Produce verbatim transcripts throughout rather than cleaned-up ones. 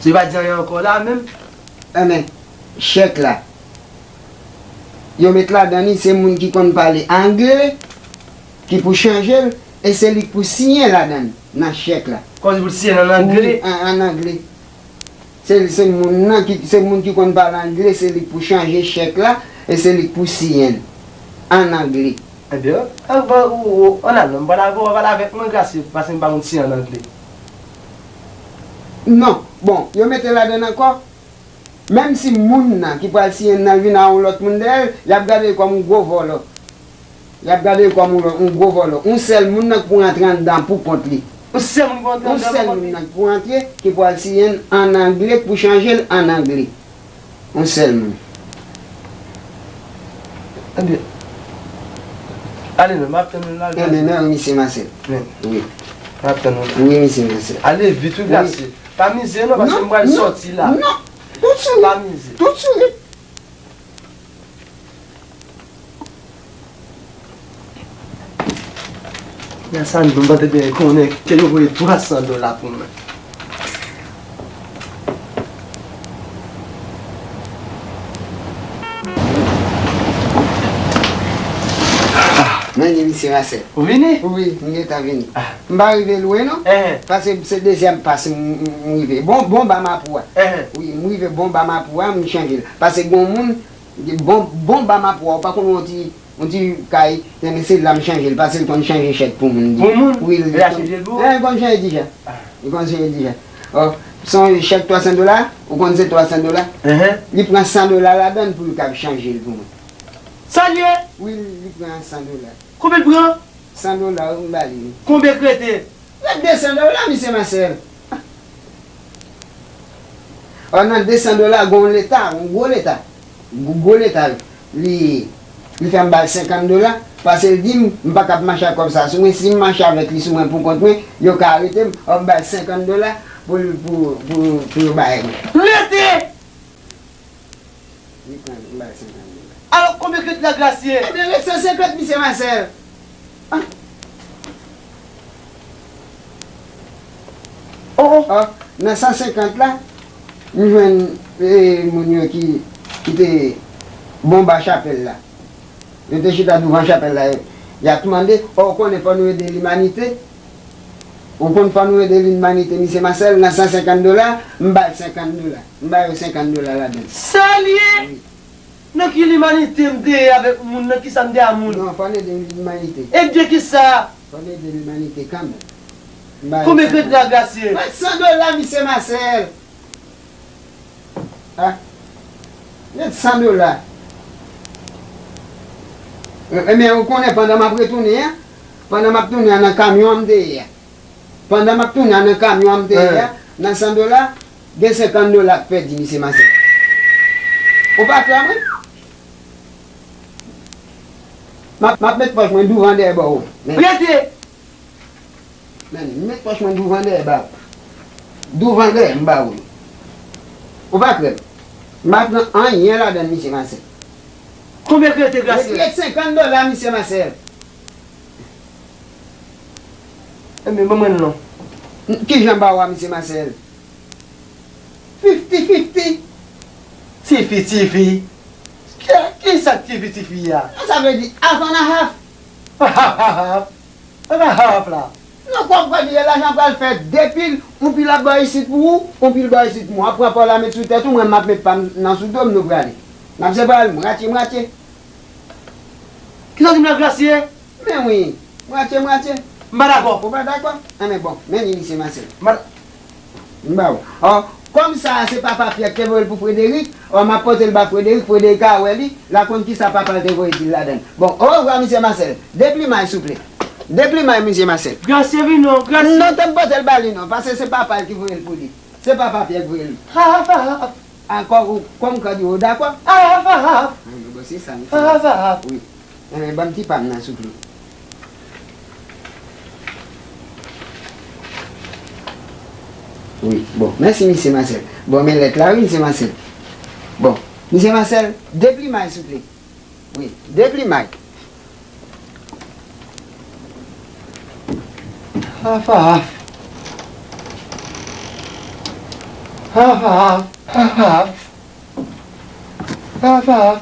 So, li pa di anyen ankò la menm? Enben, chèk la, yo met ladan li, se moun ki konn pale angle ki pou chanje l, e se li k pou siyen ladan l, nan chèk la. Kòm li pou l siyen l ann angle? Wi, an, ann angle. Se, se moun nan ki, se moun ki konn pale angle, se li k pou chanje chèk la, e se li k pou siyen l ann angle. Ebyen, anvan ou, ou, ann al non, m pral avè w, pale avèk mwen, Grasye, paske m pa konn siyen ann angle. Non, bon, yo mete ladan l ankò. Menm si moun nan ki pral siyen l nan vin a yon lòt moun dèyè l, y ap gade l kòm yon gwo vòlò. Y ap gade l kòm yon lò-, yon gwo vòlò. Yon sèl moun nan k pou rantre anndan pou kont li. Yon sèl moun pou rantre anndan pou kont li? Yon sèl moun nan k pou rantre, ki pral siyen l ann angle, k pou chanje l ann angle. Yon sèl moun. Ebyen, ale non, m ap tann nou la. Ebyen, mèsi, misye Masèl. Wi. M ap tann nou la. Wi, misye Masèl. Ale vit, wi, Grasye. Pa mize non, paske m pral sòti la. Non, non. Tout sou li. Pa mize. Tout sou li. Nan sa, nou pa te byen konnen ke yo voye twa san dola pou mwen. Ah, men misye Masèl. Ou vini? Wi, m gentan vini. Ah. M pa rive lwen non. Paske se dezyèm pas m, m, m rive. Bon, bon ba mapou a. Wi, m rive bon ba mapou a, m chanje l. Paske gon moun, bon, bon ba mapou a, ou pa konn yon ti, yon ti kay, men se la m chanje l. Paske l konn chanje chèk pou moun. Pou moun? Wi, l konn chanje l pou ou? Li konn chanje deja. Li konn chanje deja. Ò, se yon chèk twa san dola, ou konn se twa san dola? Li pran san dola ladan l pou l kab chanje l pou mwen. Sa l ye? Wi, li pran san dola. Konbyen l pran? San dola, wi, m ba li, wi. Konbyen k rete? Ret de san dola, misye Masèl. Ò, nan de san dola, gon leta, yon gwo leta. Gwo, gwo leta, li, li fè m ba l senkant dola, paske l di m, m pa kab mache ak kòb sa sou mwen, si m mache avèk li sou mwen pou kont mwen, yo ka arete m, ò, m ba l senkant dola pou, pou, pou, pou yo bay mwen. Rete! Li pran, m ba l senkant dola. Alò, konbyen k ret la, Grasye? Ebyen, ret san senkant, misye Masèl. Ah. Oh, oh. Ah, nan san senkant la, m jwenn, eh, moun yo ki, ki te bon ba chapèl la. Yo te chita douvan chapèl la, y ap mande, oh, ou konnen fò nou ede limanite? Ou konn fò nou ede limanite, misye Masèl, nan san senkant dola, m ba l senkant dola. M ba yo senkant dola ladan l. Sa l ye? Wi. Nan ki limanite m te ye avèk moun? Nan kisa m te a moun? Non, fò n ede limanite. Ede kisa? Fò n ede limanite kanmenm. M ba yo senkant. Konbyen k ret la, Grasye? Ret san dola, misye Masèl. Ah. Ret san dola. E, e, men ou konnen pandan m ap retounen an, pandan m ap tounen an nan kamyon an m te ye a. Pandan m ap tounen an nan kamyon an m te ye a, nan san dola, gen senkant dola k pèdi, misye Masèl. Ou pa kwè mwen? M ap, m ap met pòch mwen douvan dèyè ba ou. Men. Rete! Men, m met pòch mwen douvan dèyè ba ou. Douvan dèyè m ba ou. Ou pa kwè m? M pa pran anyen ladan l, misye Masèl. Konbyen k rete, Grasye? Ret senkant dola, misye Masèl. Ebyen, ban mwen l non. Kijan ba ou a, misye Masèl? Fifty fifty. Tifi, tifi. Ki, kisa k tifi, tifi a? Sa vle di half and a half. Half, half, half. Half, half, half la. Non, kòb kòb li ye, lajan pral fè de pil, yon pil ap bò isit pou ou, yon pil bò isit pou mwen. W ap pran pa w la met sou tèt ou, mwen m ap met pa m nan sou do m, nou prale. N ap se pral mwatye mwatye. Kisa w di m la, Grasye? Men wi, mwatye mwatye. M pa dakò. Ou pa dakò? Enben bon, men li misye Masèl. M pa, m ba ou. Ò, kòm sa a se papa Pyè k te voye l pou Frederic, ò, m ap pote l ba Frederic, Frederic a wè li, l a konn kisa papa l te voye di l ladan l. Bon, orevwa, misye Masèl. Deplimay, souple. Deplimay, misye Masèl. Grasye vin non, Grasye. Non, te m pote l ba li non, paske se papa l ki voye l pou li. Se papa Pyè k voye l. Ha, ha, ha, ha. Ankò, ou, kòm kòd yo, ou dakò? Ah, ah, ah. Bon, se sa, misye. Ah, ah, ah. Wi. Enben, ban m ti pa m nan, souple. Wi, bon, mèsi, misye Masèl. Bon, men lèt la, wi, misye Masèl. Bon, misye Masèl, deplimay, souple. Wi, deplimay. Half a half. Haf, haf, haf, haf. Haf, haf.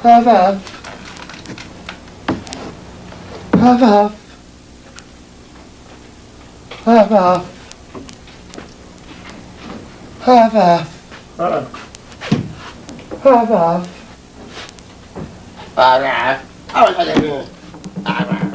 Haf, haf. Haf, haf. Haf, haf. Haf, haf. Haf, haf. Haf, haf.